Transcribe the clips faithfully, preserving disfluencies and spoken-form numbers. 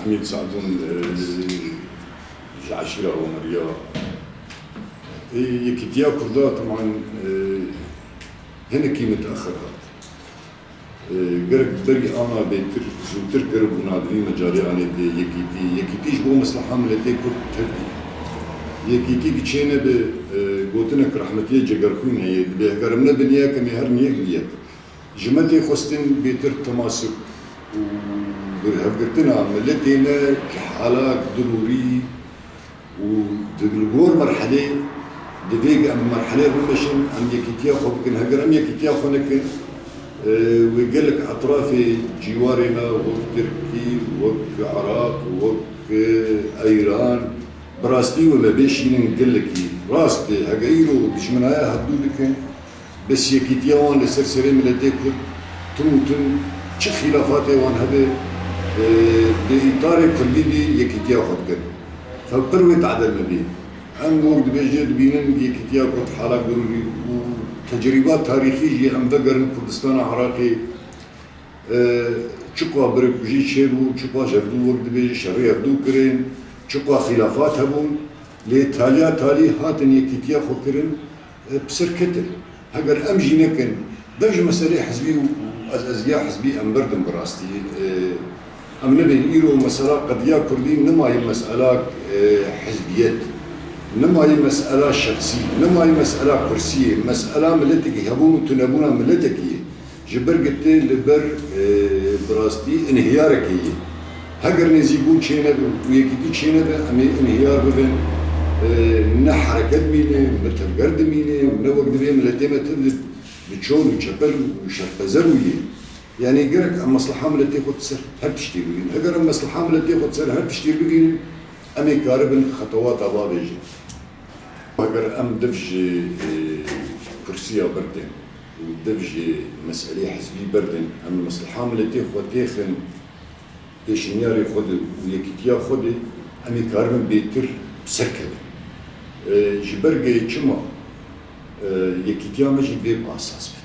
Hemîd Sadûn, e, ji eşîra Omeriya. E, Yekîtiya Kurda, teman, e, hinekî mitexir hat. E, gerek berî ana bêtir, zûtir kiribûna di vî mecalê anê dê yekîtî. Yekîtî ji bo mesleha miletê Kurd tevdî. Yekîtî ki çê nebe, e, gotinek rehmetiyê Cegerxwîn heye, dibê heger em nebin yek, em ê herin yek bi yek. Ji me tê xwestin bêtir temasik û bi hevgirtina miletê me ji halak dirûrî û di li gor merhelê, divê em merhelê bimeşin, em yekîtiya xwe bikin. Heger em yekîtiya xwe nekin, e, wê gelek etrafê cîwarê me, wek Tirkî, wek Iraq, wek, e, Eyran, bi rastî wê me bêşînin gelekî. Rast e, hege îro dijminaya hevdû dikin, bes yekîtiya wan li ser serê miletê Kurd, tim û tim çi xîlafatê wan hebe, e, di îtarê Kurdî de yekîtiya xwe dikin. Ew pir wê tadel me bî. Em wek dibêje dibînin yekîtiya Kurd halak dirûrî û tecriba tarîxî jî em vegerin Kurdistana Iraqê, e, çiqa birêkujî çêbû, çiqa ji hevdû wek dibêje şerê hevdû kirin, çiqa xîlafat hebûn, lê taliya talî hatin yekîtiya xwe kirin, e, bi ser ketin. Heger em jî nekin, dev ji meselê hizbî û ez, eziya hizbî em berdin bi rastî. E, em nebên îro mesela qediya Kurdî nimayî mesela, e, hizbiyet, nimayî mesela şexsî, nimayî mesela kursiyê, mesela miletekî hebûn û tunebûna miletekî ye. Ji ber ku tê li ber, e, bi rastî inhiyarekê ye. Heger nêzîkbûn çênebe û yekîtî çênebe, em ê inhiyar bibin. E, ne hereket dimîne, ne tevger dimîne û ne wek divê miletê me tim di, bi çol û çepel û şerpeze bûye. Yanî gerek em mesleha miletê xwe di ser her tiştê bigînin. Heger em mesleha miletê xwe di ser her tiştê bigînin, em ê karibin xetewata bavêjin. Heger em dev ji, e, kursiya berdin û dev ji meselê hizbî berdin, em mesleha miletê xwe têxin pêşniyarê xwe de û yekîtiya xwe de, em ê karibin bêtir bi ser kevin. E, ji ber ku çima, e, yekîtiya me jî divê bi asas be.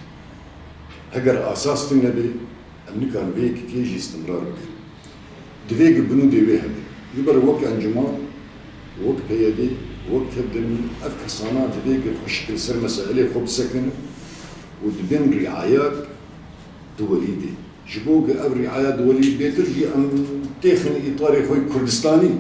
Heger asas tune be, em nikarin vê yekîtiyê jî îstimrar bikin. Divê ku binûdê wê hebe. Ji ber wek encûman, wek P Y D, wek Tevdemî, ev kesana divê ku xweşik li ser meselê xwe bisekinin û di bin rîaya duwelî de. Ji bo ku ev rîaya duwelî bêtir jî em têxin îtarê xwe yê Kurdistanî,